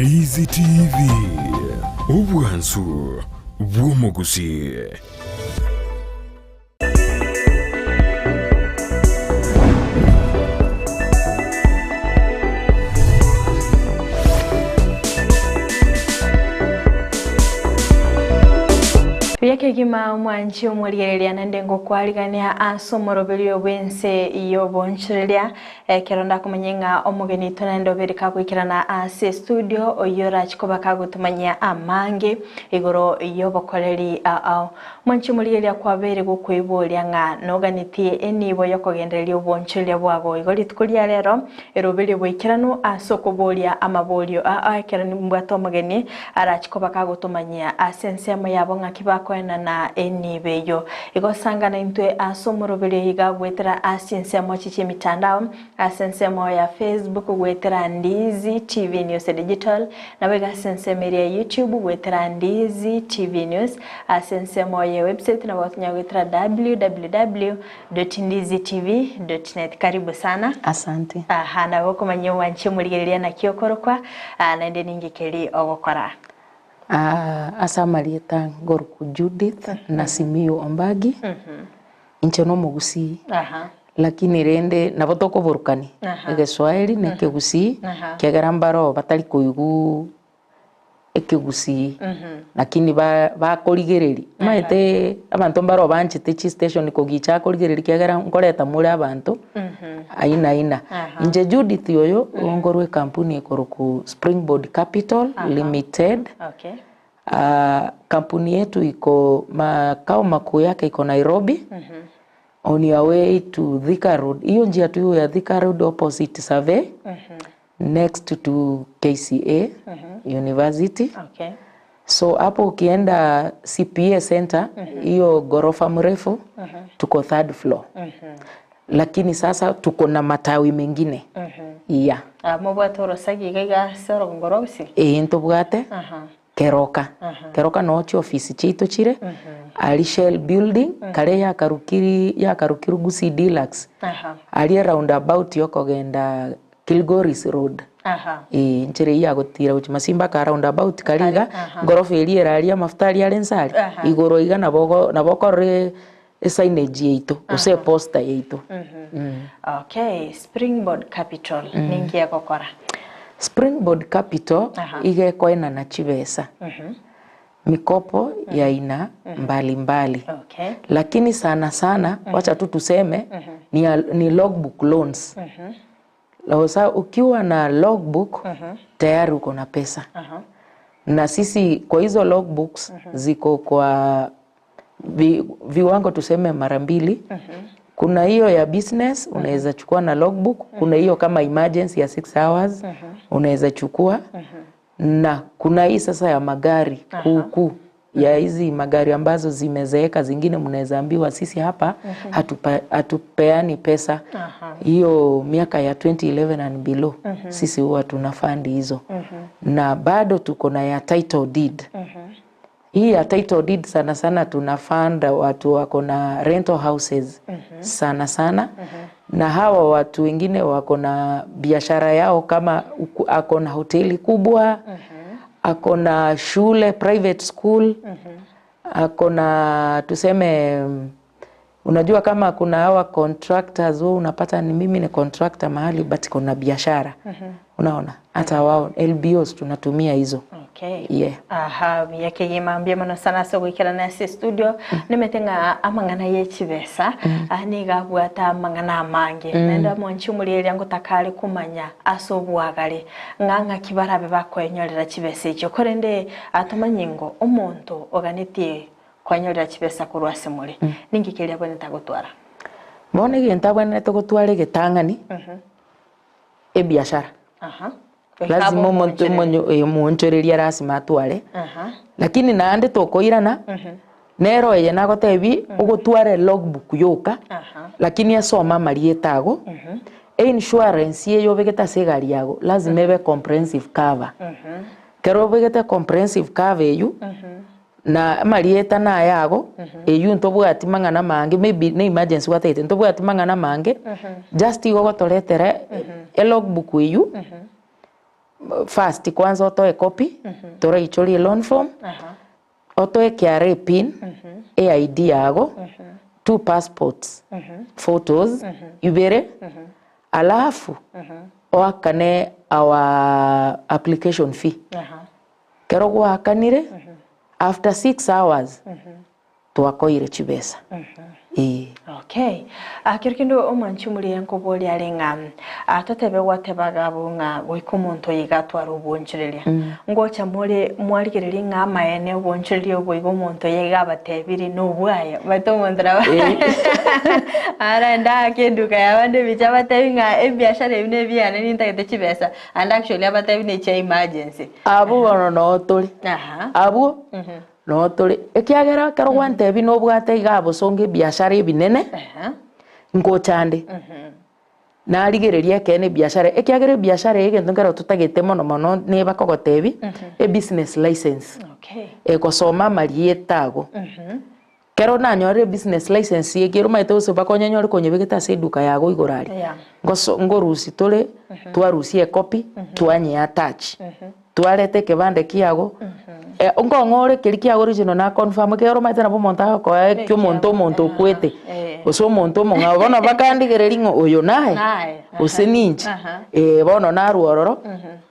Ndizi TV, obwansu bw'omogusii. Buya kegima omwanchi omorigereria naende ngokwarigania ase omoroberio bw'ense y'obonchoreria Ekero ndakomanye ng'a omogeni oito naende obere kagoikerana ase estudio, oyio orache koba kagotomanyia amange igoro y'obokoreri ao. Mwanche omorigereria kwabeire gokoiboria ng'a noganetie enibo y'okogendereria obonchoreria bwago igo rituko ria rero eroberie boikeranu ase okoboria amaborio ao ekero nimbwate omogeni arache koba kagotomanyia ase ensemo yabo ng'aki bakoenana enibo eyio. Igo sangana intwe ase omoroberio iga goetera ase chinsemo echi chi'emitandao, ase ensemo ya Facebook goetera Ndizi TV News Digital, naboigo ase ensemo eria ya YouTube goetera Ndizi TV News, ase ensemo ye website nabo gotonya goetera www.ndizitv.net. Karibu sana. Asante. Aha, nabo okomanya omwanche omorigereria naki okorokwa, naende ninki keri ogokora. Ase amarieta ngorokwa Judith Nasimiyu Ombagi, inche nomogusii, lakini rende nabo tokoborokani egeswahili na ekegusii, ekiagera mbaroo batari koigwa ekegusii, lakini bakorigereria. Omanyete abanto mbaroo banchete chistation kogicha akorigereria ekiagera nkoreta more abanto aina aina. Inche Judith oyo, igo nkorwa ekampuni ekorokwa Springboard Capital Limited, kampuni yetu iko makao makuu yake iko Nairobi, on your way to Thika Road, hiyo njia tu ya Thika Road opposite Survey, next to KCA University. So hapo ukienda CPA Center, hiyo ghorofa mrefu, tuko third floor. Lakini sasa tuko na matawi mengine. Yeah. Ah, mobwate orosagi iga iga ase orogongo rwa Gusii? Ee ntobwate Keroka. Keroka noo chiofisi chiaito chire, aria Shell building, kare yakarukiri yakarukirwe Gusii Deluxe, aria roundabout yokogenda Kilgoris road. Ee enchera eyio yagotira gochia Masimba aka roundabout karia iga, egorofa eria ere aria amafuta aria are inse aria, igoro iga nabo ogo nabo okorora esignage yaito gose eposter yaito. Okay, Springboard Capital ninki egokora? Springboard Capital iga ekoenana chibesa, mikopo ya aina mbali mbali. Lakini sana sana wacha tu tuseme ni ya ni logbook loans. Sasa ukiwa na logbook tayari uko na pesa. Na sisi kwa hizo logbooks ziko kwa vi, viwango tuseme mara mbili. Kuna hiyo ya business unaweza chukua na logbook, kuna hiyo kama emergency ya 6 hours unaweza chukua na kuna hii sasa ya magari kuukuu ya hizi magari ambazo zimezeeka, zingine mnaweza ambiwa sisi hapa hatupa, hatupeani pesa hiyo miaka ya 2011 and below sisi huwa tuna fund hizo na bado tuko na ya title deed hii ya title deed sana sana tuna fund watu wako na rental houses sana sana na hawa watu wengine wako na biashara yao kama uku- ako na hoteli kubwa ako na shule private school ako na tuseme unajua kama kuna hawa contractors wewe unapata ni mimi ni contractor mahali but kuna biashara unaona hata wao LBOs tunatumia hizo Okay. Yeah. Aha, buya kegima mbuya mono sana ase ogoikerana ase estudio nimete ng'a amang'ana ye chibesa ah, nigo abwate amang'ana amange naende omonche omorieria ngotaka are komanya ase obwagare ng'a ng'aki barabe bakoenyorera chibesa echio korende ah, tomanye ngo omonto oganetie koenyorera chibesa korwa ase more ninki keria abwenerete agotwara? Bono egento abwenerete gotwara egetang'ani ebiashara. Aha. Lazima omonto omonyo omoonchoreria lasima atware, lakini naende tokoirana, nere oye nagotebi ogotwara elogbook yoka, lakini esome amarieta ago, einsurance eye obegete ase egari yago lazima ebe comprehensive cover. Ekero obegete comprehensive cover eywo, na amarieta naye ago, eywo ntobwati mang'ana amange maybe ne emergency gwatagete ntobwati mang'ana amange, just igo ogotoretera elogbook eywo. First kwanza otoe copy, toraichorie loan form, otoe KRA pin, eID yago, two passports, photos ibere, alafu oakane our application fee. Ekero gwaakanire, after 6 hours, twakoire chibesa. Ee. Okay. Ah, kero kende omwanchi omoria nkoboria are ng'a ah, totebe gwatebaga abwo ng'a goika omonto oyo iga atware obwonchoreria. Ngocha more mwarigereria ng'a amaene obwonchoreria obo iga omonto oyo iga abatebirie nobwaye. Omanyete omonto nabo arende aake eduka yabande ebicha abatebi ng'a ebiashara ebi nebiane nintagete chibesa and actually abatebi nechia emergency. Abwo bono noo tore. Aha. Abwo Noo tore, ekiagera ekero gwantebia nobwate igaa bosongo ebiashara ebinene, ngocha nde, narigereria ekeene ebiashara, ekiagera ebiashara eye egento nkero totagete mono mono niba kogotebia, ebusiness license, egosoma amarieta ago. Ekero nanyorire ebusiness license eye ekero omanyete gose bakonyonyore konyebegete ase eduka yago igoro aria, ngoso ngorusia tore, twarusia ecopy, twanyeattach. Twareta ekebande kiago, nkong'ore keria kiago original na confirm ekero omanyete nabo omonto agokoa ekio omonto omonto okwete, gose omonto omong'ao bono bakandigereria ng'a oyo naye, gose ninche, eh bono narwa ororo,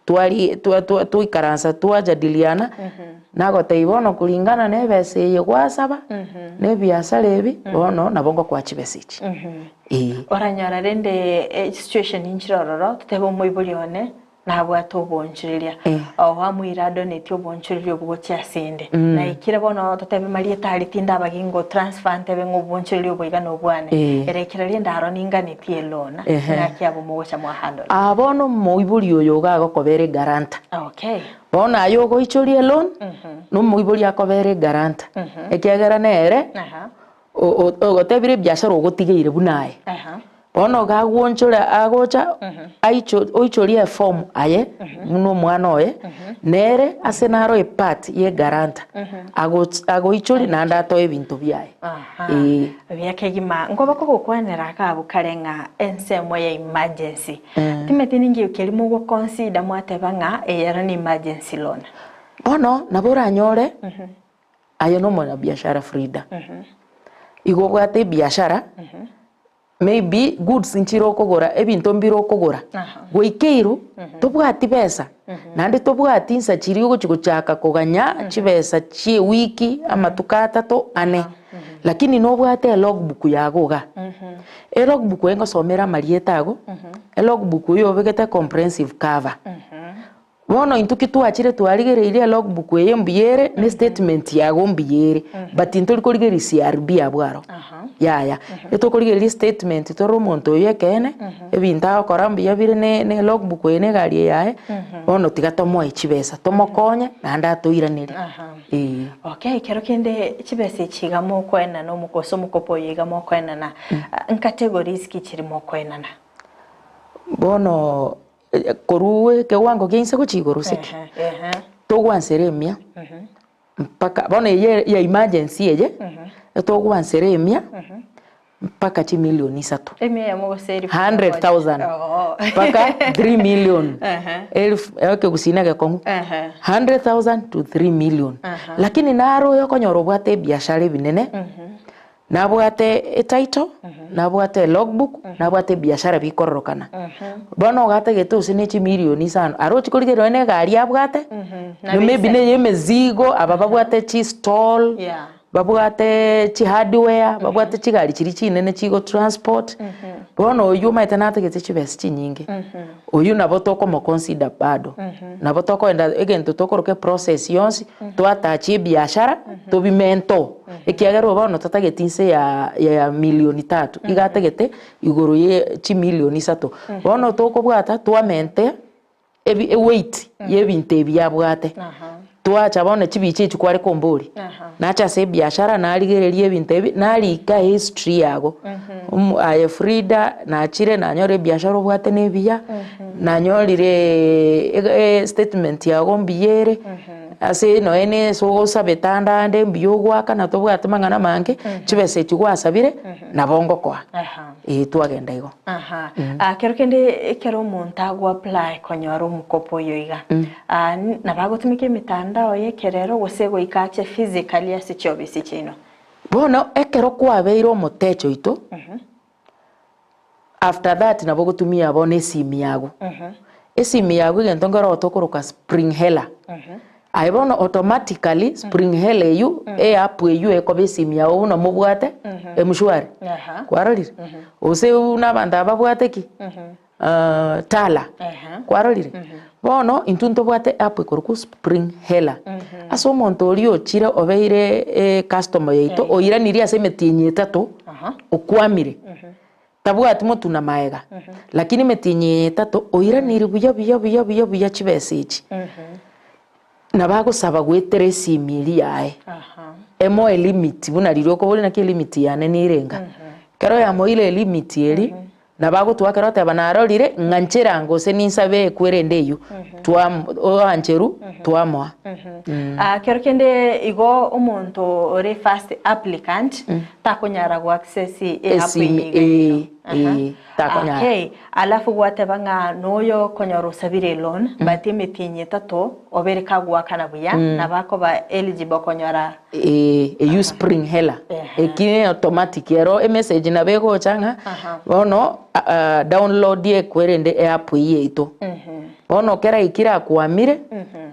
twari twa twa twaikaransa twajadiliana, nagotebia bono kulingana na ebesa eye gwasaba, na ebiasara ebi, bono nabo ngokoa chibesa echi, eh. Oranyora rende esituation inchire ororo, totebe omoibori one, Nabwate obonchoreria, oamoire adonetie obonchoreria obwo gochia asende. Naikire bono totebe marieta aria tindaba gingo transfer ntebe ng'a obonchoreria obo iga nobwane. Ere ekero rende aro ninganetie eloan, ng'aki abwo mogocha mwa handle. Aa bono omoibori oyo iga agokobera eguarantor. Okay. Bono aye ogoichoria eloan, na omoibori akobera eguarantor, ekiagera nere ogotebire ebiashara ogotigeire buna aye. Bono iga agwonchora agocha aicho oichorie eform aye buna omwana oye, nere ase naro epart ya eguarantor, agoch agoichoria naende atoe ebinto biaye Aha, eeh. Buya kegima. Nkoba kogokwanera iga abwo kare ng'a ensemo ya emergency. Timeti ninki keria mogoconsider mwateba ng'a eye ero ne emergency loan? Bono nabo oranyore. Aye nomonyabiashara Frida, igo obwate ebiashara, maybe goods nchire okogora, ebinto mbire okogora, goika eiro tobwati besa, naende tobwati nsa chiria ogochi gochaka koganya chibesa chia ewiki, amatuko atato, ane, lakini nobwate elogbook yago igaa. Elogbook eye ngosomere amarieta ago, elogbook eye obegete comprehensive cover. Bono intwe ki twachire twarigereirie elogbook eye mbuya ere ne statement yago mbuya ere but ntori korigereria CRB abwo aro yaya. Etokorigereria statement torore omonto oyo ekeene ebinto agokora mbuya bire ne ne elogbook eye na egari eye yaye bono tiga tomoe chibesa tomokonye naende atoiranerie eeh. Okay, ekero kende chibesa echi iga mokoenana omo gose omokopo oyo iga mokoenana, ncategories ki chiri mokoenana? Bono Korwa ekewango kia inse gochia igoro gose ki? Togwansera emia mpaka bono eye ya emergency eye, etogwansera emia mpaka chimilion isato. Emia eyemo gose elifu Hundred thousand mpaka three million, elfu ekegusii na egekong'u, hundred thousand to three million. Lakini naro oyo okonyora obwate ebiashara ebinene. Nabwate etitle, nabwate elogbook, nabwate ebiashara bikororokana. Bono iga atagete gose ne chimilioni isano, arochi korigereria nonye na egari abwate, Na maybe bise. neye emezigo, aba babwate chistall, Yeah. babwate chihardware, babwate chigari chiria chinene chigo transport, bono oywo omanyete natagete chibesa chinyinge, oywo nabo tokomoconsider bado. Nabo tokoenda egento tokoroka eprocess yonsi, twatachia ebiashara, tobimente. Ekiagera oyo bono tatageti inse ya ya milioni tatu, iga atagete igoro ye chimilioni isato. Bono tokobwata twamente ebi eweight ya ebinto ebi abwate. Twacha bono chibicha echi kware komboria, nacha ase ebiashara narigereria ebinto ebi, narika ehistory yago, omo aye Frida nachire nanyora ebiashara obwate na ebiya, nanyorireee ege estatement yago mbuya ere. Ase nonya na ase ogosabete ande ande mbuya ogoakana tobwate mang'ana amange, chibesa echi gwasabire, nabo ngokoa. Ee twagenda igo. Aha. Ah, kero kende ekero omonto ago apply konyora omokopo oyo iga, ah, nabo agotumeka emitandao ya ekerero gose goika ache physically ase chiofisi chiaino? Bono ekero kwabeire omotecha oito, After that nabo ogotumia bono esimi yago. Esimi yago egento nkere oo tokoroka spring hela. Aye bono automatically spring hela eywo eapp eywo ekoba esimi yago buna mobwate mshwari. Kwarorire? Gose buna abanto aba babwate ki? Tala. Kwarorire? Bono intwe ntobwate app ekorokwa spring hela. Ase omonto oria ochire obeire ecustomer yaito oiranirie ase emetienyi etato okwamire. Tabwati motwe na maega, lakini emetienyi eye etato oiraniri buya buya buya buya buya chibesa echi. Nabo agosaba goetera esimi eria yaye, emoe limit buna riria okoboria naki elimit yane nirenga. Ekero yamoire elimit eria, nabo agotwakera oteba narorire ng'a nchera gose ninsabe ekwerende eywo, twam oancherwa twamoa. Ah, kero kende igo omonto ore first applicant takonyara go access e app Esimi, eye iga ino. eh, eh, takonyara. Okay, alafu gwateba ng'a noyo okonyora osabire eloan but emetienyi etato obere kagoakana buya nabo akoba eligible konyora Eh, eywo spring hela Ehe. eki ne automatic ero emessage nabo egocha ng'a Aha. bono ah, download ekwerende eapp eywo yaito. Bono kera ekio akwamire,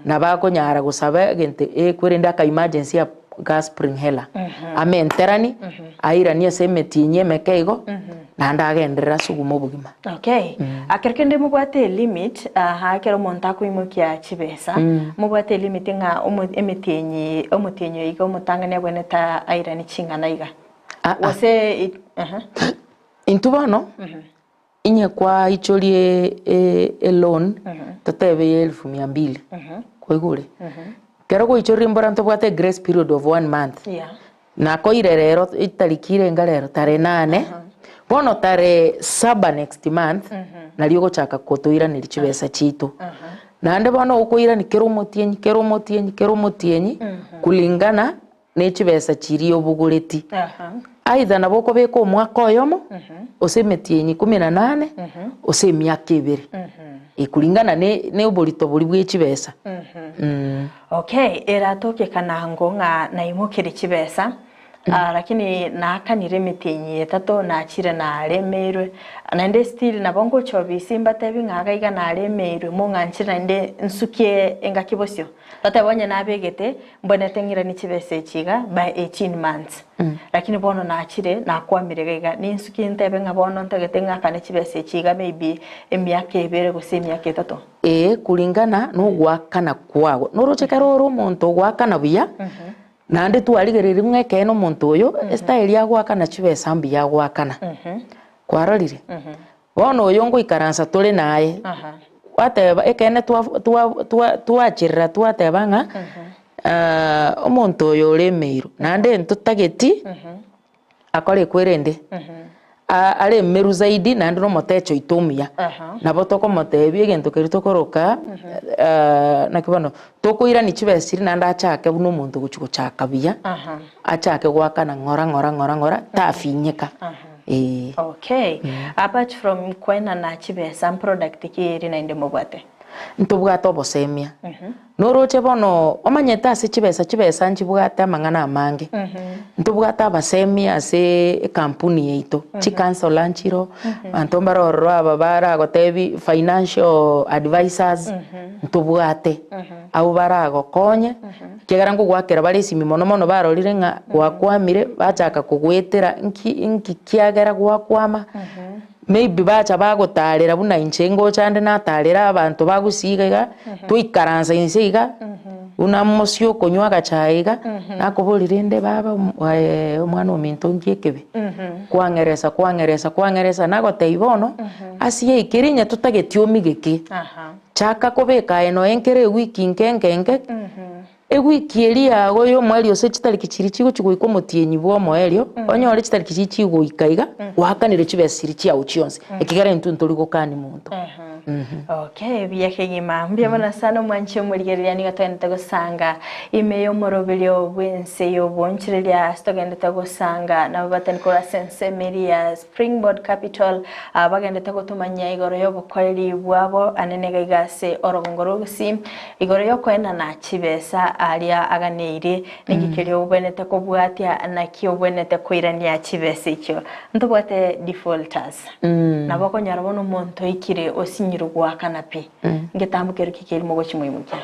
nabo akonyara gosaba egento ekwerende aka emergency ga spring hela, amenterani, airanie ase emetienyi emeke igo, naende agenderere ase obogima obogima. Okay. Ekero kende mobwate elimit, aha ekero omonto akoimokia chibesa, mobwate elimit ng'a omo emetienyi omotienyi oyo iga omotang'ani abwenerete airanie ching'ana iga. Ah ah. Gose aha. Intwe bono, Inye kwaichorie eloan totebe ya elfu mia mbili kwaigure? Ekero gwaichorire mbora ntobwate egrace period of one month nakoire rero etariki irenga rero tarehe nane bono tarehe saba next month nario ogochaka kotoiraneria chibesa chiaito. Naende bono okoirania kera omotienyi kera omotienyi kera omotienyi kulingana ne chibesa chiria obogoreti. Aidha nabo okobeka omwaka oyomo, gose emetienyi ikomi na nane, gose emiaka ebere, kulingana ne ne oborito boria bwe chibesa. Okay, eratokekana ango ng'a naimokeire chibesa, ah, lakini naakanire emetienyi etato nachire naremeirwe, naende still nabo ngocha obisi mbatebi ng'a iga iga naremeirwe mong'anchire naende nsukie engaki bosio. Totebe onye nabegete, mbonete ng'iranie chibesa echi iga by 18 months. Lakini bono nachire, nakwamire iga iga, ninsukie ntebe ng'a bono ntagete ng'akane chibesa echi iga maybe emiaka ebere gose emiaka etato. Ee, kulingana nogoakana kwago. Noroche ekero ore omonto ogoakana buya, naende twarigereria ng'a ekeene omonto oyo, estyle agoakana chibesa mbuya agoakana. Kwarorire? Bono oyo ngoikaransa tore naye, gwateba ekeene twacherera twateba ng'a omonto oyo ore emeiro, naende ntotageti akore ekwerende, are emeru zaidi naende na omotecha oito omuya. Nabo tokomotebia egento keria tokoroka naki bono, tokoirania chibesa chiria naende achake buna omonto ogochia gochaka buya, achake goakana ng'ora ng'ora ng'ora ng'ora tafinyeka. Ee. Okay. Apart from koenana chibesa mproduct ki eri naende mobwate? Ntobwate obosemia. Noroche bono omanyete ase chibesa chibesa nchibwate amang'ana amange. Ntobwate abasemia ase ekampuni yaito, chicounselor nchiro, abanto mbare ororo aba baragotebi financial advisors, ntobwate. Abwo baragokonye, ekiagera nkogoakera bare esimi mono mono barorire ng'a gwakwamire, bachaka kogoetera nki nki kiagera gwakwama, maybe bacha bagotarera buna inche ngocha nde natarera abanto bagusii iga iga, twaikaransa inse iga, buna mosie okonywa agachae iga, nakoboria rende baba omwana ominto nki ekebe? Kwang'eresa kwang'eresa kwang'eresa nagotebia bono, ase yaikire onye totageti omigeke. Chaka kobeka aye nonya nkere ewiki nke nke nke, ewiki eria yago y'omoerio ase chitariki chiria chigochia goika omotienyi bw'omoerio, onyore chitariki chiria chigoika iga, gwakanire chibesa chiria chiago chionsi, ekigera intwe ntori gokani monto. Okay, buya kegima. Mbuya mono sana omwanchi omorigereria nigo togendete gosanga ime y'omoroberio bw'ense y'obonchereria ase togendete gosanga nabo batani korwa ase ensemo eria ya Springboard Capital aba bagendete gotomanyia igoro y'obokoreri bwabo anene iga iga ase orogongo rwa Gusii igoro y'okoenana chibesa aria aganeirie Niki keria obwenerete kobwatia naki obwenerete koirania chibesa echio. Ntobwate defaulters. Nabo okonyora bono omonto oikire osinyirwe goakana pi. Ngetambo kero ki kerimo gochi moimokia?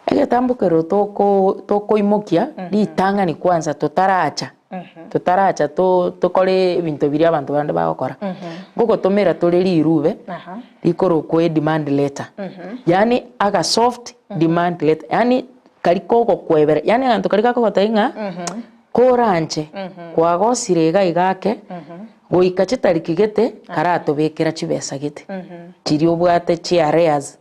Egetambo kero toko tokoimokia ritang'ani kwanza totaracha totaracha to tokore ebinto biria abanto bande bagokora, ngogotomera tore rirube rikorokwa edemand letter, yaani aga soft demand letter yaani Kari kogokwebera, yaani aganto karia gakogotebia ng'a koranche kwagosire iga iga ake, goika chitariki gete karatobekera chibesa gete, chiria obwate chi arrears.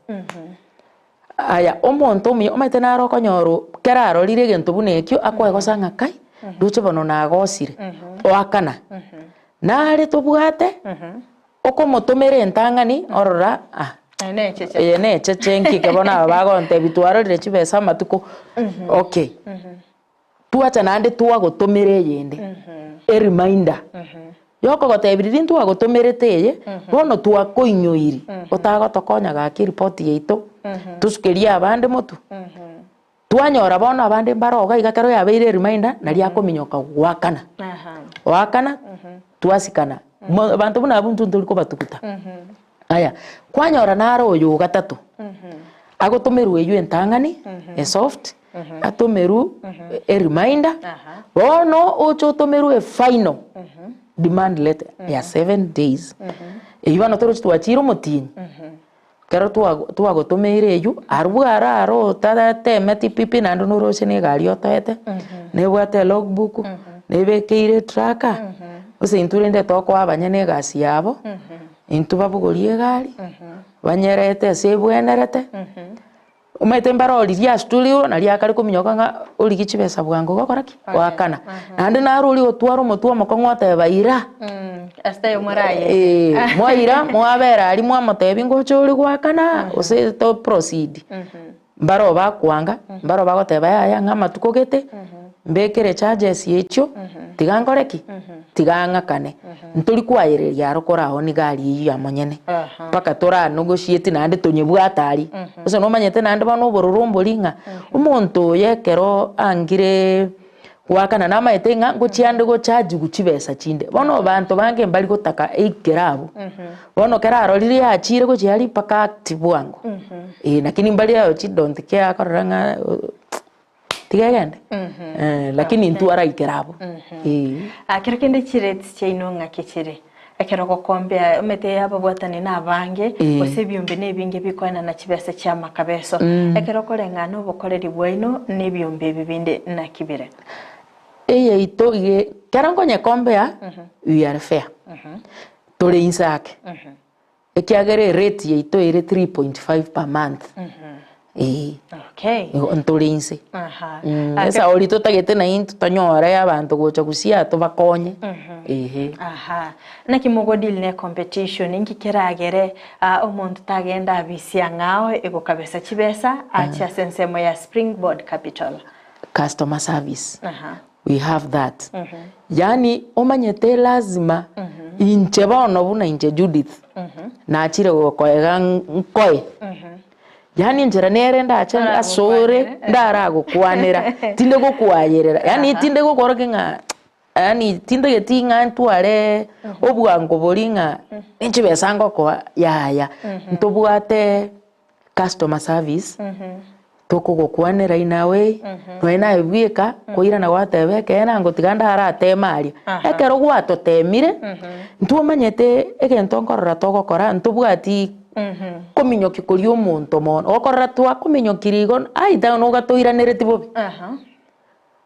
Aya omonto omuya omanyete naro okonyora kera arorire egento buna ekio akoegosa ng'a kai, ndoche bono nagosire, oakana. Nare tobwate. Okomotomera entang'ani, orora, ah, Eye necheche. eye necheche nkike bono aba bagontebia twarorire chibesa amatuko, okay. Twacha naende twagotomera eyende, ereminder, yokogotebia riria ntwagotomerete eye, bono twakoinyoiri, otagotokonya gaki eripoti yaito, tosukerie abande motwe. Twanyora bono abande mbare iga iga ekero yabeire ereminder naria akominyoka goakana, oakana twasikana, mo abanto buna abwo intwe ntori kobatuguta. Aya, kwanyora naro oyo ogatato, agotomerwa eywo entang'ani, esoft, atomerwe ereminder, bono oche otomerwe efinal demand letter ya 7 days, eywo bono torochi twachire omotienyi. Ekero twagotomeire eywo, arwo aro aro otatemeti pi pi naende noroche na egari otoete, nebwate elogbook, nebekeire etracker, gose intwe rende tokoa abanyene egasi yabo, intwe babogorie egari, banyerete ase ebwenerete, omanyete mbare riria asituriwe naria akare kominyoka ng'a origie chibesa bwango gokora ki? Goakana. Naende naro oria otware omotwe omokong'u oteba ira, Eeh, mwaira mwabera aria mwamotebia ngocha ore goakana gose to proceed. Mbaro bakwanga, mbaro bagoteba yaya ng'a amatuko gete, mbekere charges echio, tiga nkore ki? Tiga ng'akane. Ntori kwayereria aro koraoni gari eywo ya monyene, mpaka tora negotiate naende tonyebwate aria. Gose nomanyete naende bono obororo mbori ng'a, omonto oyo ekero angire goakana namaete ng'a ngochia ande gochajigu chibesa chinde. Bono abanto bange mbari gotaka eikere abwo. Bono ekero arorire yachire gochia aria mpaka act bwango. Eh lakini mbari aye chi don't care akorora ng'a tiga egende. Lakini intwe araikere abwo. Eh. Kero kende chirates chiaino ng'aki chire? Ekero ogokombea omanyete ababwatani na abange, gose ebiombe na ebinge bikoenana chibesa chi'amakabeso. Ekero okoreng'ana obokoreri bwaino na ebiombe ebi binde naki bire? Eyaito iga ekero nkonyekombea, we are fair. Tore inse ake. Ekiagera erate yaito ere 3.5 per month. Eeh. Okay. Igo ntore inse. Aha. Mm, Ake- esauri totagete na intwe tonyore abanto gocha gusii aa tobakonye. Ehe. Aha. Naki mogodeal ne competition, inki keragere ah, omonto tagenda abisi ang'ao egokabesa chibesa ache ase ensemo ya Springboard Capital. Customer service. Aha. We have that. Yaani omanyete lazima inche bono buna inche Judith nachire gokoega nkoe. Yaani enchera nere ndache asore ndaragokwanera tinde gokwayerera yaani tinde gokorokia ng'a yaani tintageti ng'a ntware obwango boria ng'a ninchibesa ngokoa yaya. Ntobwate customer service tokogokwanera in a way nonye naye bweka koirana gwateba ekeene ango tiga ndarateme aria. Ekero gwatotemire ntwomanyete egento nkorora togokora ntobwati kominyokia koria omonto mono, gokorora twakominyokirie igo aye nogatoiranereti bobe.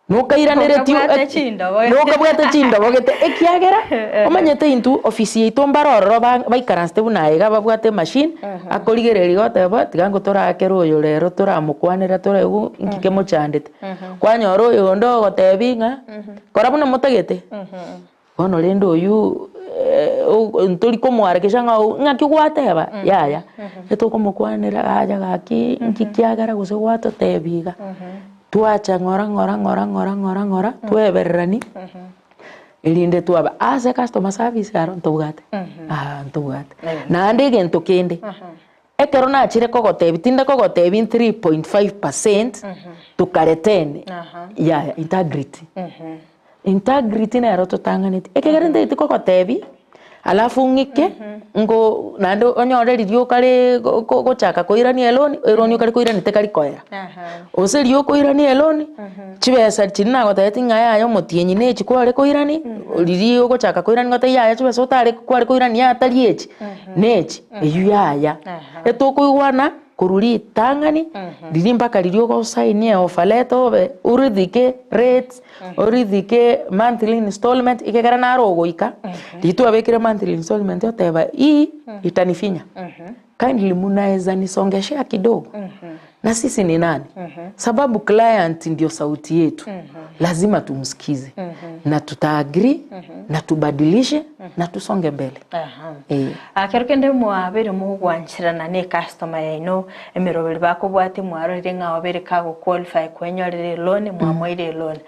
Nokairaneretie Nokabwate chindobo. nokabwate chindobo gete ekiagera omanyete intwe ofisi yaito mbare ororo ba- baikaransete buna iga babwate emachine akorigereria iga oteba tiga ngo torakere oyo rero toramokwanera toraigwa nki kemochandete. Kwanyora oyonde ogotebia ng'a kora buna motagete. Bono rende oywo ntori komoharakisha ng'a ng'aki gwateba yaya, etokomokwanera yaya gaki nki kiagera gose gwatotebia iga. Twacha ng'ora ng'ora ng'ora ng'ora ng'ora ng'ora twebererani erinde twaba ase customer service aro ntobwate aa ntobwate. Naende egento kende, ekero nachire kogotebia tinde kogotebia 3.5 percent tokare 10 yaya integrity. Integrity nero totang'aneti, ekegera ntagete kogotebia alafu ng'ike ngo naende onyore riria okare go gochaka koirania eloni, eloni okare koirania tekari koera. Gose riria okoirania eloni, chibesa chiria nagotebetie ng'a yaya omotienyi na echi kware koirania, riria ogochaka koirania ngotebie yaya chibesa otare kware koirania yaya tari echi, na echi, eywo yaya. Etokoigwana korwa ritang'ani riria mpaka riria ogosainia eoffer letter obe oridhike rates, oridhike monthly installment ekegera naro ogoika, riria twabekire monthly installment oteba hii itanifinya, kindly munaeza nisongeshea kidogo, na sisi ni nani? Sababu client ndio sauti yetu, lazima tumsikize na tuta agree na tubadilishe na tusonge mbele. Eh. Ekero kende mwabeire mogwancherana ne ecustomer yaino, emeroberi bakobwatia mwarorire ng'a obeire kago qualify kwenyorera eloan, mwamoeire eloan.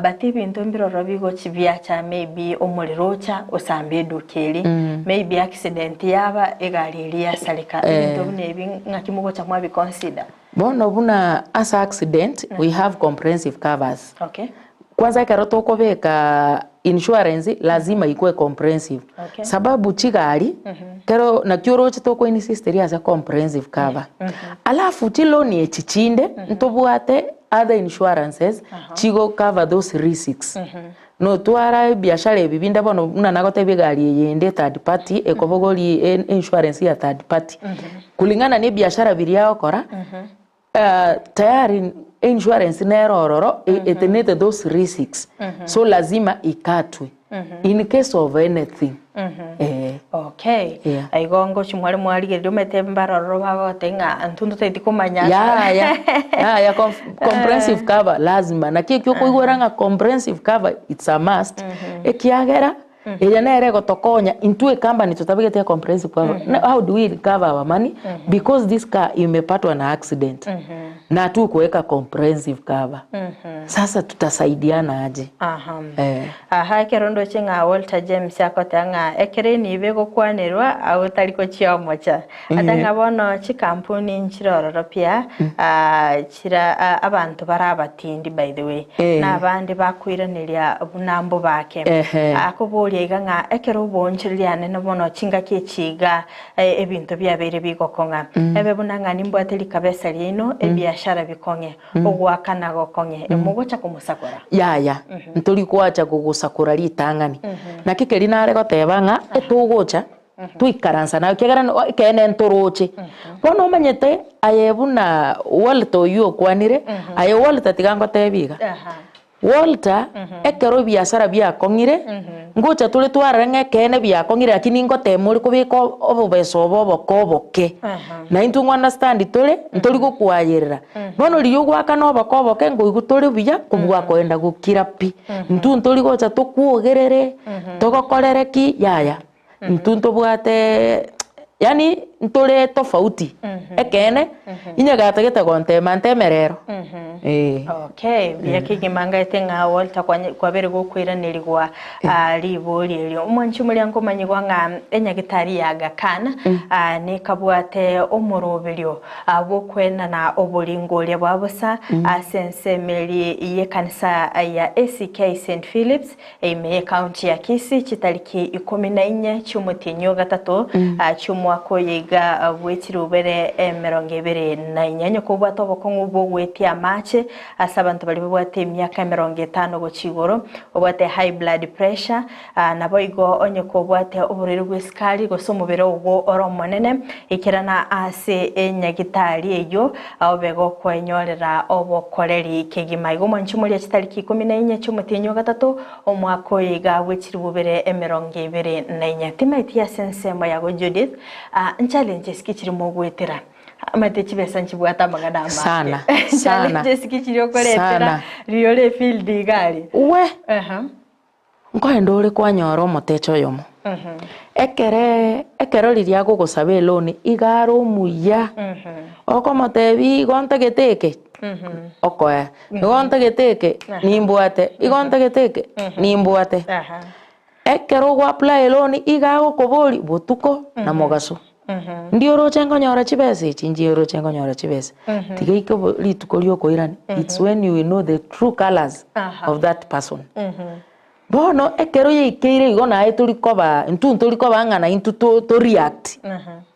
But ebinto mbiroro bigochi biacha maybe omorero ocha osambe eduka eria, maybe accident yaba egari eria yasareka, ebinto buna ebi ng'aki mogocha mwabi consider? Bono buna ase accident we have comprehensive covers. Okay. Kwanza ekero tokobeka insurance lazima ikoe comprehensive Okay. sababu chigari kero naki oroche toko insist ase comprehensive cover alafu chiloan echi chinde ntobwate other insurances chigo cover those risks notwara ebiashara ebi binde bono buna nagotebia egari eye ende third party ekobogoria insurance ya third party kulingana na ebiashara biria agokora Tayari insurance nere ororo etenete those risks so lazima ikatwe in case of anything eh. Okay. Yeah. Igo ngochi mware mwarigereria omanyete mbare ororo bagoteba ng'a intwe ntotageti komanya Yaya, yaya comprehensive cover lazima naki ekio okoigwera ng'a comprehensive cover it's a must ekiagera Eye nere egotokonya intwe ecompany totabegete comprehensive cover. How do we recover our money? Because this car imepatwa na accident na hatukuweka comprehensive cover. Sasa tutasaidiana aje? Aha. Eh. Aha ekero ndoche ng'a Walter James agoteba ng'a ekero enibo egokwanerwa agwo tari gochia omocha. Ate ng'a bono chikampuni nchire ororo pia ah, chira ah, abanto bare abatindi by the way, Eh. na abande bakoiraneria buna mbobake. Ehe. Akoboria iga ng'a ekero oboonchoreria anene bono chingaki echi iga eh, ebinto biabeire bigokong'a. Ebe buna ng'a nimbwate rikabesa riaino, ebiashara bikong'e, ogoakana gokong'e, mogocha komosakora. Yaya, ntori goacha gogosakora ritang'ani. Naki keria nare goteba ng'a etogocha Toikaransa naye ekiagera ekeene ntoroche. Bono omanyete aye buna Walter oyio okwanire, aye Walter tiga ngotebie iga, Walter ekero ebiasara biakong'ire, ngocha tore twarora ng'a ekeene biakong'ire lakini ngotema ore kobeka obobesa obo oboke oboke. Na intwe ng'o understand tore, ntori gokoayerera. Bono riria ogoakana oboke oboke nkoigwa tore buya kobua koenda gokira pi. Intwe ntori gocha tokwogerere, togokorere ki, yaya. Intwe ntobwate yaani ntore tofauti ekeene, inye gatagete gontema nteme rero eh. Okay, mbuya kegima ngaete ng'a Walter kwanye kwabere gokoiranerigwa ah, ribori erio. Omwanchi omoria nkomanyigwa ng'a enyagitari ya Aga Khan ah, nekabwate omoroberio ah, bw'okoenana oboringoria bwa bosa ase ensemo eria y'ekanisa ya ACK St Philips Ime y'ecounty ya Kisii chitariki ikomi na inye chi'omotienyi o gatato chi'omwaka oyo iga bw'echirubere emerongo ebere na inye. Onye kobwate obokong'u bw'ogwetia amache ase abanto baria babwate emiaka emerongo etano gochia igoro, obwate high blood pressure, naboigo onye kobwate oborwaire bw'esukari gose omobere ogo ore omonene, ikerana ase enyagitari eyio Obe gokwenyorera obokoreri kegima. Igo mwanche moria chitariki ikomi na inye chi'omotienyi o gatato, omwaka oyo iga bw'echiribubere emerongo ebere na inye. Timaeti ase ensemo yago Judith, ah, nchallenges ki chiri mogwetera? Omanyete chibesa nchibwate amang'ana amange. Sana, sana, Challenges ki chiri okoretera sana. riria ore efield iga aria? We! Aha. Nkoenda ore kwanyora omotecha oyomo, ekere ekero riria agogosaba eloan iga are omuya, okomotebia igo ntagete eke, okoe, igo ntagete eke, nimbwate, igo ntagete eke, nimbwate. Ekero ogo apply eloan iga agokoboria botuko na mogaso, ndi oroche nkonyora chibesa echi, inche oroche nkonyora chibesa, tiga ike obo rituko ria okoirana, it's when you will know the true colours of that person. Bono ekero yaikeire igo naye tori koba intwe ntori koba ng'a naintwe to to react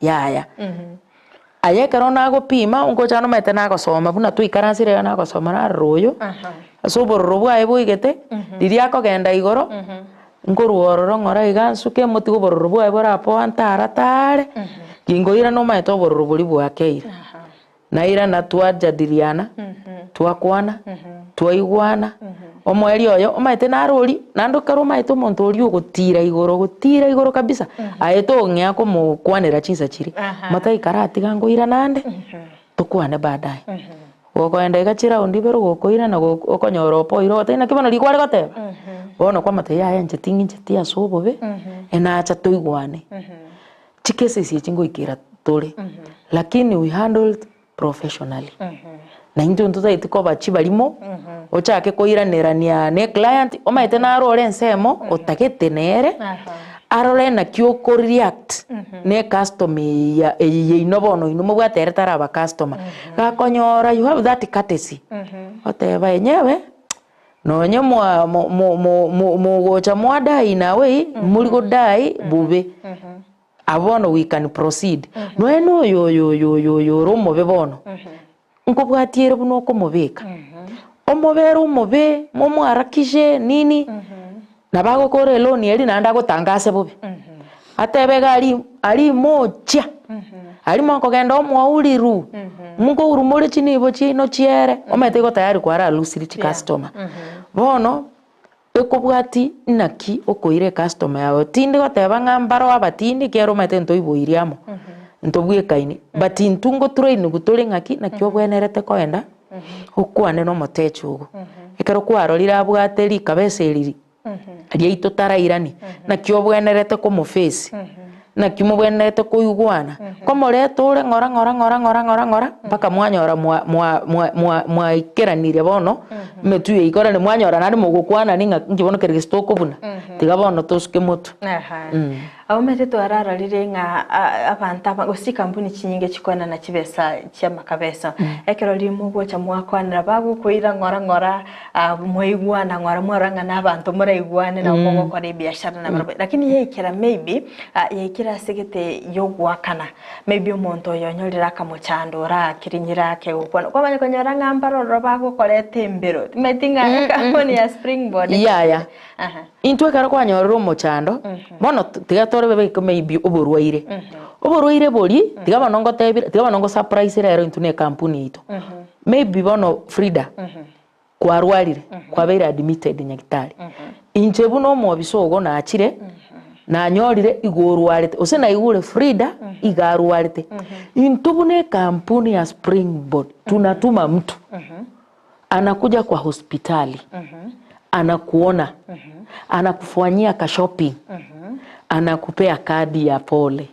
yaya. Aye ekero nagopima ngocha nomanyete nagosoma buna twaikaransire iga nagosoma narora oyo, ase obororo bwaye boigete, riria akogenda igoro, nkorwa ororo ng'ora iga nsuke motige obororo bwaye borapoa ntara tare, ginkoirana omanyete obororo boria bwakeire. Nairana twajadiliana, twakwana, twaigwana, omoerio oyo omanyete naro oria, naende ekero omanyete omonto oria ogotira igoro ogotira igoro kabisa, aye tong'ea komokwanera chinsa chiria, motaikara tiga nkoirana ande, tokwane baadaye. Gokoenda iga chiraundi ibere gokoirana goko okonyora opoire ogoteba naki bono riria kware goteba, bono kwamotebia yaya inche ting'incheti ase obobe, enacha toigwane. Chicases echi ngoikera tore, lakini we handled professionally. Na intwe ntotageti koba chibarimo, ochake koiranerania na eclient, omanyete naro ore ensemo otagete nere, arore naki oko react na ecustomer eye eye yaino bono inwe mobwate ere taraba customer. Gakonyora you have that courtesy, oteba enyewe. Nonye mwa mo mo mo mo mogocha mwadai nawe mori godai bobe, abwo bono we can proceed. Nonya na oyo oyo oyo oyo oyo ore omobe bono, nkobwatia ere buna okomobeka, omobere omobe, momwarakishe nini, nabo agokora eloan eria naende agotangase bobe. Atebe iga aria aria mochia, aria mokogenda omwauriru, mokouru more chinibo chiaino chiere, omanyete igo tayari kwaralusirie chicustomer. Bono, ekobwati naki okoira ecustomer yago, tindi goteba ng'a mbaro abatindi ekiagera omanyete ntoiboiri amo, ntobwekaini, but intwe ngotrainigwa tore ng'aki, naki obwenerete koenda, okwane na omotecha ogo. Ekero kwarorire abwate rikabesa eriri. Riaito tarairani, naki obwenerete komoface, naki mobwenerete koigwana, komoreta ore ng'ora ng'ora ng'ora ng'ora ng'ora ng'ora mpaka mwanyora mwa mwa mwa mwa mwaikeranire bono emetwe yaito korende mwanyora naende mogokwanani ng'a inki bono kere gese tokobuna, tiga bono tosuke motwe. Aha. Abamanyete twararorire ng'a abanto aba gose chikampuni chinyinge chikoenana chibesa chi'amakabesa. Ekero riria mogocha mwakwanera bagokoira ng'ora ng'ora mwaigwana ng'ora mwarora ng'a nabanto moraigwane nabo mogokora ebiashara nabarabwo. Lakini yaikera maybe yaikera ase egete yogoakana maybe omonto oyo onyorire akamochando orakirinyire ake gokwana kwamanya konyora ng'a mbarororo bagokoreta embero timanyeti ng'a ekampuni ya springboard Yaya. Intwe ekero kwanyorire omochando, bono tiga torebe beke maybe oborwaire, oborwaire boria, tiga bono ngotebire, tiga bono ngosurprise rero intwe na ekampuni yaito. Maybe bono Frida, kwarwarire, kwabeire admitted nyagitari, inche buna omobisa ogo nachire, nanyorire igo orwarete, gose naigure Frida iga arwarete, intwe buna ekampuni ya Springboard tunatuma mtu. Anakuja kwa hospitali, anakuona, anakufanyia ka shopping, anakupea kadi ya pole.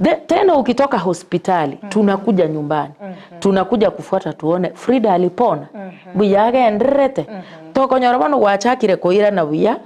The, tena ukitoka hospitali tunakuja nyumbani, tunakuja kufuata tuone Frida alipona, buya agendererete. Tokonyora bono gwachakire koirana buya,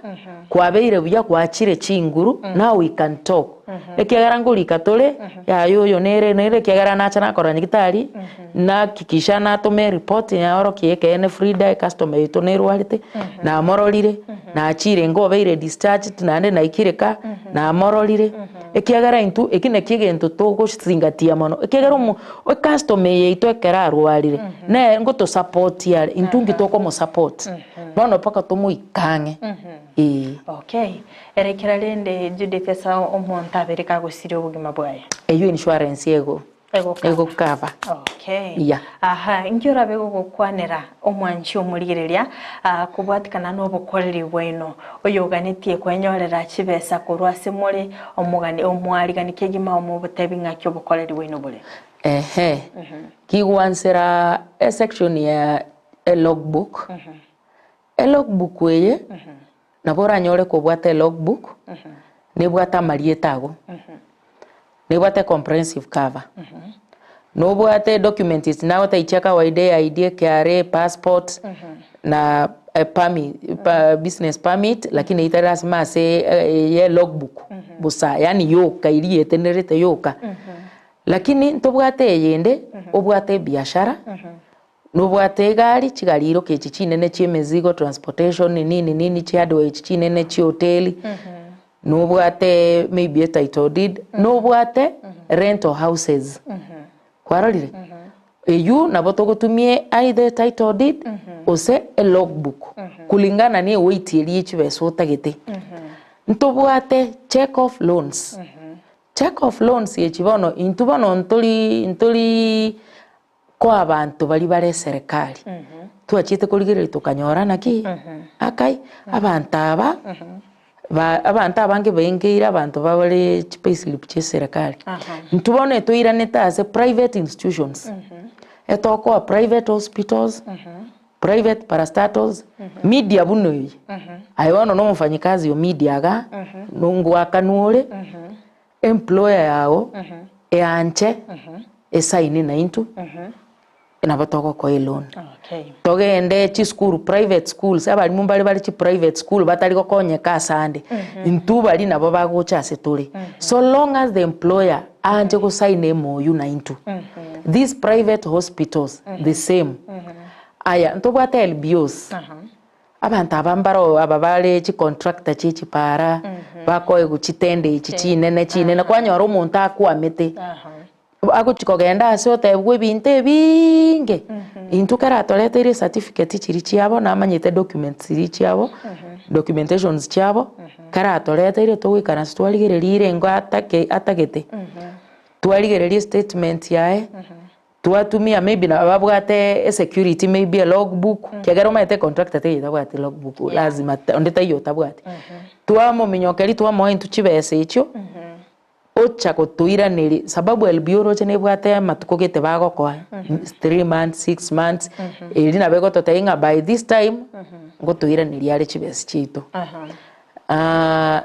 kwabeire buya gwachire chinguru, now we can talk. Ekiagera ngorika tore, yaya oyo nere nere ekiagera nacha nakora nyagitari, Nahakikisha natoma eripoti yaorokia ekeene Frida ecustomer yaito nerwarete, namororire, nachire inga obeire discharged naende naikire ka, namororire, ekiagera intwe eki nakio egento togozingatia mono, ekiagera omo ecustomer eye yaito ekero arwarire, nere ngotosapotia are, intwe nki tokomosupport, bono mpaka tomoike ang'e eeh. Okay, ere kera rende Judith ase omonto abere kagosiria obogima bwaye. Eywo insurance ego. Egokaba. Okay. Yeah. Aha, inki orabe gogokwanera omwanchi omorigereria ah, kobwatikana nobokoreri bwaino oyoganetie kwenyorera chibesa korwa ase more omogani omwarigani kegima omobotebi ng'aki obokoreri bwaino bore. Ehe. Kigwansera esection ya elogbook. Elogbook eye. Nabo oranyore kobwate elogbook, nebwate amarieta ago, nebwate comprehensive cover, nobwate documents echi nagotebia chia kawaida eID, eKRA, passport, na permit business permit, lakini eyio tari lasima ase eye elogbook bosa yaani yoka eria etenerete yoka. Lakini ntobwate eyende, obwate ebiashara. Nobwate egari, chigari iroka echi chinene chi'emezigo, transportation, nini nini, chihardware echi chinene chi'hoteli, nobwate maybe etitle deed, nobwate rental houses, kwarorire? Eywo nabo togotumia either etitle deed gose elogbook kulingana na eweight eria ye chibesa otagete. Ntobwate check off loans, check off loans echi bono intwe bono ntori ntori Koa abanto baria bare eserekari, twachiete korigereria tokanyora naki, akai, abanto aba, ba abanto abange baengeire abanto babare chipayslip chia eserekari. Intwe bono etoiranete ase private institutions, etokoa private hospitals, private parastatals, media buna eye, aye bono na omofanyikazi o media igaa, ngoakanwa ore. Employer yago eanche esaini naintwe nabo togokoa eloan. Togende chisukuru private schools abalimu mbare bare chiprivate school batari gokonyeka ase ande intwe baria nabo bagocha ase tore so long as the employer aanche gosaina emoywu naintwe. These private hospitals the same. Aya ntobwate LBOs. Abanto aba mbaro aba bare chicontractor chie chipaara, bakoegwa chitende echi chinene chinene, kwanyora omonto akwamete, agochi kogenda ase otebigwa ebinto ebiinge, intwe ekero atoreteire ecertificate chiria chiabo namanyete documents chiria chiabo, documentations chiabo, ekero atoreteire togoikaransa twarigereria erengo atake atagete, twarigereria estatement yaye. Twatumia maybe nabo babwate esecurity maybe elogbook, ekiagera omanyete econtractor teiyo etabwati logbook lazima onde taiyo otabwati. Twamominyokeria twamoa intwe chibesa echio, ocha gotoiraneria sababu LBO oroche nebwate amatuko gete bagokoa, 3 months, 6 months, erio nabo egototebia ng'a by this time, ngotoiraneria are chibesa chiaito.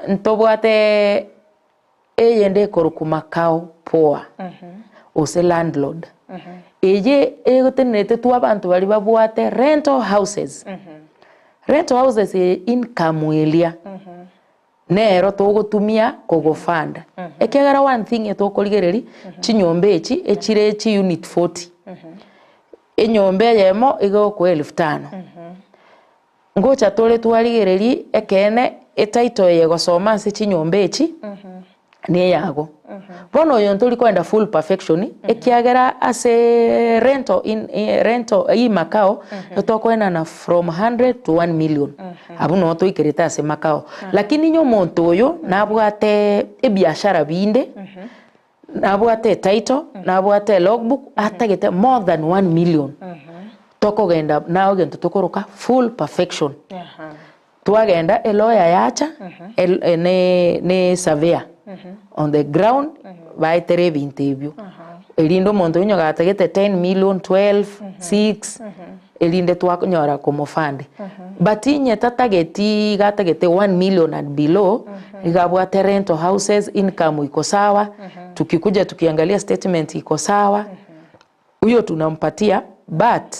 Ntobwate. Eyende ekorokwa makao poa, gose landlord. Eye egotenerete tu abanto baria babwate rental houses. Rental houses eye income eria nero togotumia kogofund. Ekiagera one thing etokorigereria, chinyomba echi echire chiunit 40, enyomba eyemo iga egokoa elfu tano. Ngocha tore twarigererie ekeene etitle eye egosoma ase chinyomba echi neyago. Bono oyo ntori koenda full perfection ekiagera ase rental in rental hii makao tokoenana from 100 to 1 million abwo noo toikerete ase makao. Lakini onye omonto oyo nabwate ebiashara binde, Nabwate etitle, nabwate elogbook, atagete more than 1 million. Tokogenda nao egento tokoroka full perfection. Twagenda elawyer yacha, el- eh, ne ne surveyor on the ground, baetere ebinto ebio. Erinde omonto onye gatagete 10 million, 12, 6, erinde twakonyora komofund. But inye tatageti iga atagete 1 million and below, iga abwate rental houses, income iko sawa, tukikuja tukiangalia statement iko sawa, huyo tunampatia but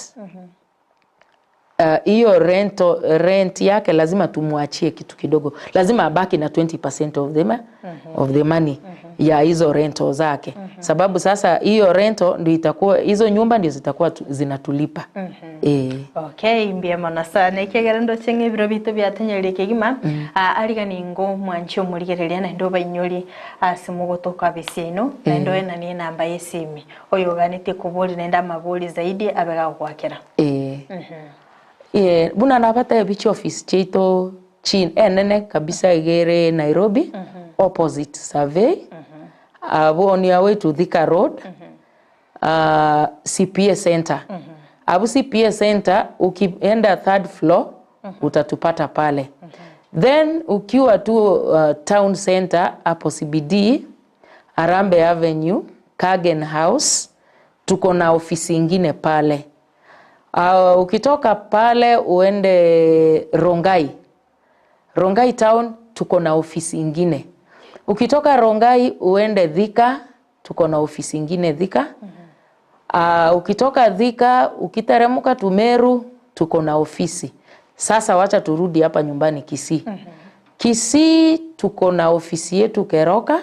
hiyo rental rent yake lazima tumwachie kitu kidogo, lazima abaki na 20% of the, ma of the money ya hizo rental zake, sababu sasa hiyo rental ndio itakuwa, hizo nyumba ndio zitakuwa zinatulipa eh. Okay, mbuya mono sana ekiagera ndoche ng'a ebiro bito biatonyereire kegima ah, arigani ingo mwanche omorigereria naende obainyori ase mogotoka abisi yaino naende oenanie enamba y'esimi oyoganetie koboria naende amabori zaidi abe gagoakera. Eh. Eh, buna nabatebi chiofisi chiaito chi enene kabisa iga ere Nairobi opposite survey abwo on your way to Thika road ah, CPA center abwo CPA center ukienda third floor utatupata pale then ukiwa tu town center hapo CBD Harambee Avenue Kagen House tuko na ofisi ingine pale. Ukitoka pale uende Rongai. Rongai town tuko na ofisi ingine. Ukitoka Rongai uende Thika tuko na ofisi ingine Thika. Ukitoka Thika ukiteremuka tu Meru tuko na ofisi. Sasa wacha turudi hapa nyumbani Kisii. Kisii tuko na ofisi yetu Keroka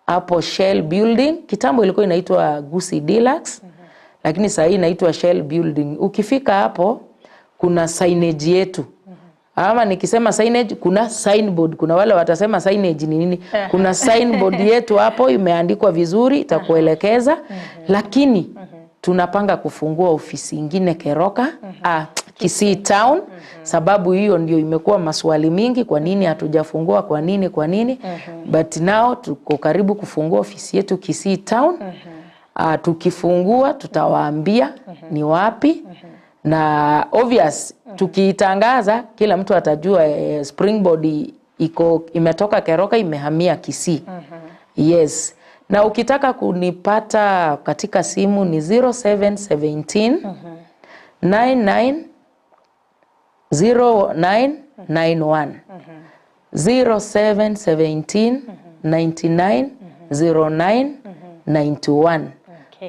hapo Shell Building. Kitambo ilikuwa inaitwa Gusii Deluxe, lakini sasa hii inaitwa Shell Building. Ukifika hapo kuna signage yetu. Ama nikisema signage kuna signboard. Kuna wale watasema signage ni nini? Kuna signboard yetu hapo imeandikwa vizuri itakuelekeza. Lakini tunapanga kufungua ofisi ingine Keroka, Kisii Town, sababu hiyo ndio imekuwa maswali mingi, kwa nini hatujafungua, kwa nini, kwa nini? But now tuko karibu kufungua ofisi yetu Kisii Town. Tukifungua tutawaambia ni wapi. Na obvious tukiitangaza kila mtu atajua Springboard iko imetoka Keroka imehamia Kisii. Yes. Na ukitaka kunipata katika simu ni 0717 99 0991. 0717 99 09 91.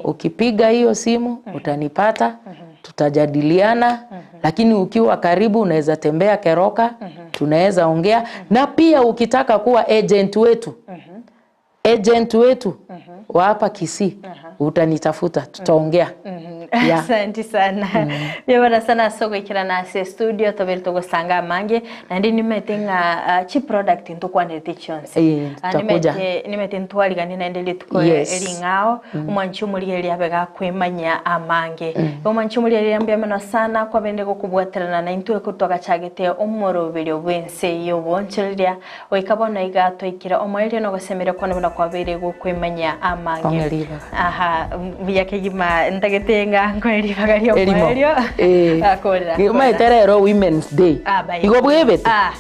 Ukipiga hiyo simu utanipata, tutajadiliana. Lakini ukiwa karibu unaweza tembea Keroka, tunaweza ongea. Na pia ukitaka kuwa agent wetu, agent wetu wa hapa Kisii, utanitafuta, tutaongea. Yeah. Asante sana. Byabara sana soko ikira na se studio tobere togosanga mange na ndi nimete nga chi product ntukwanete chonse. Tutakuja. Nimete ntwarigani na ndeli tuko eringao omwanchi omorigereria abe gakwemanya amange. Omwanchi omorigereria mbuya mono sana kwabende gokobwaterana na intwe kotwagachagete omoroberio bwense yobonchoreria goika bono iga twaikire omoerio nogosemera kwane buna kwabeire gokwemanya amange. Ong'e ribaga. Aha, buya kegima ntagete ng'a nkoe ribaga ria Erimo. omoerio. Akorera. Maete rero Women's Day. Ah, bai. Igo bwebete. Ah.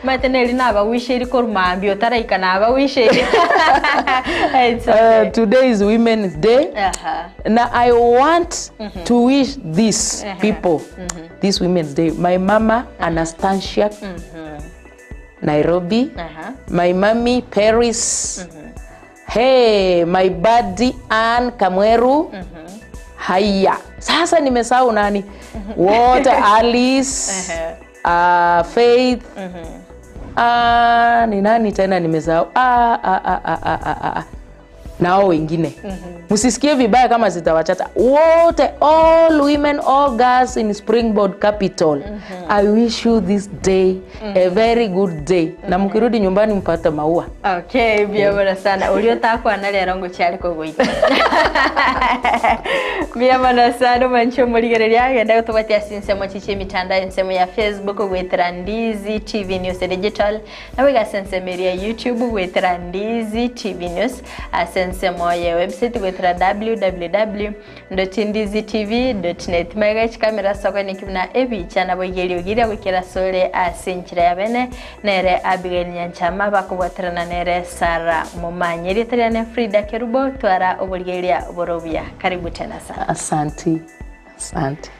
Maete neri nabawisheiri korwa otaraika nabawisheiri. It's okay. Today is Women's Day. Aha. Now I want to wish these people this Women's Day. My mama Anastasia, Nairobi. My mommy Paris. Hey, my buddy Ann Kamweru. Haya. Sasa nimesahau nani? Wote Alice, Faith. Ni nani tena nimesahau? Nao wengine. Msisikie vibaya kama sitawachata. Wote, all women, all girls in Springboard Capital. I wish you this day a very good day. Na mkirudi nyumbani mpate maua. Okay, bia sana. Uliotakwa na rero ngo cyari kuguita. Bia bora sana mancho murigereria agenda gutubatia sinsemo chichi mitandao ensemo ya Facebook gwitira Ndizi TV News Digital na wiga sensemeria YouTube gwitira Ndizi TV News asensemo ya website gwitira www.ndizitv.net mega chikamera soko ni kimna ebicha na boigerio gira gwikira sore asinchira ya bene nere Abigail Nyanchama bakubwatirana nere Sara Mumanyeri tariane Frida Kerubo twara oborigeria borobia. Karibu tena sana. Asante. Asante.